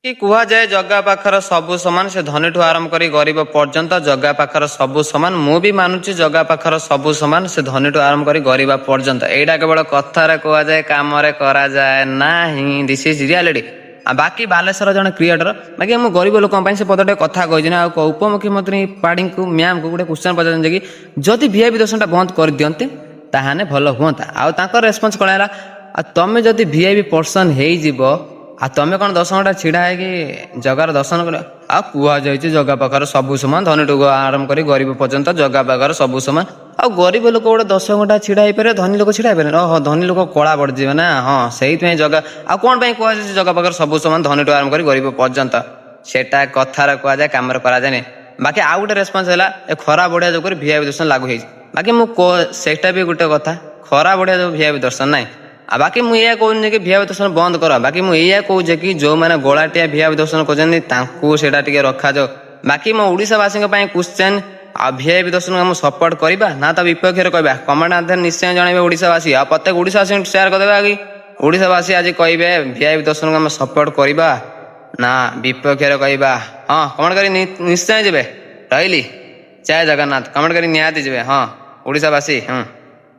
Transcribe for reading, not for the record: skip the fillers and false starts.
କି କୁହାଯାଏ ଜଗା ପାଖର ସବୁ ସମାନ, ସେ ଧନୀଠୁ ଆରମ୍ଭ କରି ଗରିବ ପର୍ଯ୍ୟନ୍ତ ଜଗା ପାଖର ସବୁ ସମାନ। ମୁଁ ବି ମାନୁଛି, ଜଗା ପାଖର ସବୁ ସମାନ, ସେ ଧନୀଠୁ ଆରମ୍ଭ କରି ଗରିବ ପର୍ଯ୍ୟନ୍ତ। ଏଇଟା କେବଳ କଥାରେ କୁହାଯାଏ, କାମରେ କରାଯାଏ ନାହିଁ। This is reality. ଆଉ ବାକି ବାଲେଶ୍ୱର ଜଣେ କ୍ରିଏଟର, ବାକି ମୁଁ ଗରିବ ଲୋକଙ୍କ ପାଇଁ ସେ ପଦଟେ କଥା କହିଛି ନା। ଆଉ ଉପମୁଖ୍ୟମନ୍ତ୍ରୀ ପାଢ଼ୀଙ୍କୁ, ମ୍ୟାମ୍କୁ ଗୋଟେ କ୍ୱେଶ୍ଚନ୍ ପଚାରୁଛନ୍ତି କି ଯଦି ଭିଆଇପି ଦର୍ଶନଟା ବନ୍ଦ କରିଦିଅନ୍ତେ, ତାହେଲେ ଭଲ ହୁଅନ୍ତା। ଆଉ ତାଙ୍କର ରେସ୍ପନ୍ସ କ'ଣ ହେଲା? ଆଉ ତମେ ଯଦି ଭିଆଇପି ପର୍ସନ ହେଇଯିବ, ଆଉ ତମେ କ'ଣ 10 ଘଣ୍ଟା ଛିଡ଼ା ହେଇକି ଜଗାର ଦର୍ଶନ କର? ଆଉ କୁହାଯାଇଛି ଜଗା ପାଖରେ ସବୁ ସମାନ, ଧନୀଠୁ ଆରମ୍ଭ କରି ଗରିବ ପର୍ଯ୍ୟନ୍ତ ଜଗା ପାଖରେ ସବୁ ସମାନ। ଆଉ ଗରିବ ଲୋକ ଗୋଟେ 10 ଘଣ୍ଟା ଛିଡ଼ା ହେଇପାରିବେ, ଧନୀ ଲୋକ ଛିଡ଼ା ହେଇପାରିବେନି? ଓହୋ, ଧନୀ ଲୋକ କଳା ପଡ଼ିଯିବେ ନା? ହଁ, ସେଇଥିପାଇଁ ଜଗା। ଆଉ କ'ଣ ପାଇଁ କୁହାଯାଇଛି ଜଗା ପାଖରେ ସବୁ ସମାନ, ଧନୀଠୁ ଆରମ୍ଭ କରି ଗରିବ ପର୍ଯ୍ୟନ୍ତ? ସେଟା କଥାରେ କୁହାଯାଏ, କାମରେ କରାଯାଏନି। ବାକି ଆଉ ଗୋଟେ ରେସ୍ପନ୍ସ ହେଲା, ଏ ଖରା ବଢ଼ିଆ ଯୋଗୁଁ ଭିଆଇପି ଦର୍ଶନ ଲାଗୁ ହେଇଛି। ବାକି ମୁଁ ସେଇଟା ବି ଗୋଟେ କଥା, ଖରା ବଢ଼ିଆ ଯୋଗୁଁ ଭିଆଇପି ଦର୍ଶନ ନାହିଁ। ଆଉ ବାକି ମୁଁ ଏଇଆ କହୁନି କି ଭିଆଇପି ଦର୍ଶନ ବନ୍ଦ କର। ବାକି ମୁଁ ଏଇଆ କହୁଛି କି ଯୋଉମାନେ ଗୋଳାଟିଆ ଭିଆଇପି ଦର୍ଶନ କରୁଛନ୍ତି, ତାଙ୍କୁ ସେଇଟା ଟିକେ ରଖାଯାଉ। ବାକି ମୋ ଓଡ଼ିଶାବାସୀଙ୍କ ପାଇଁ କ୍ୱେଶ୍ଚନ୍, ଆଉ ଭିଆଇପି ଦର୍ଶନକୁ ଆମେ ସପୋର୍ଟ କରିବା ନା ତା ବିପକ୍ଷରେ କହିବା? କମେଣ୍ଟ ମାଧ୍ୟମରେ ନିଶ୍ଚୟ ଜଣାଇବେ ଓଡ଼ିଶାବାସୀ। ଆଉ ପ୍ରତ୍ୟେକ ଓଡ଼ିଶାବାସୀଙ୍କୁ ସେୟାର କରିଦେବା କି ଓଡ଼ିଶାବାସୀ ଆଜି କହିବେ, ଭିଆଇପି ଦର୍ଶନକୁ ଆମେ ସପୋର୍ଟ କରିବା ନା ବିପକ୍ଷରେ କହିବା? ହଁ, କମେଣ୍ଟ କରି ନିଶ୍ଚୟ ଯିବେ। ରହିଲି, ଜୟ ଜଗନ୍ନାଥ। କମେଣ୍ଟ କରି ନିହାତି ଯିବେ। ହଁ, ଓଡ଼ିଶାବାସୀ। ହୁଁ।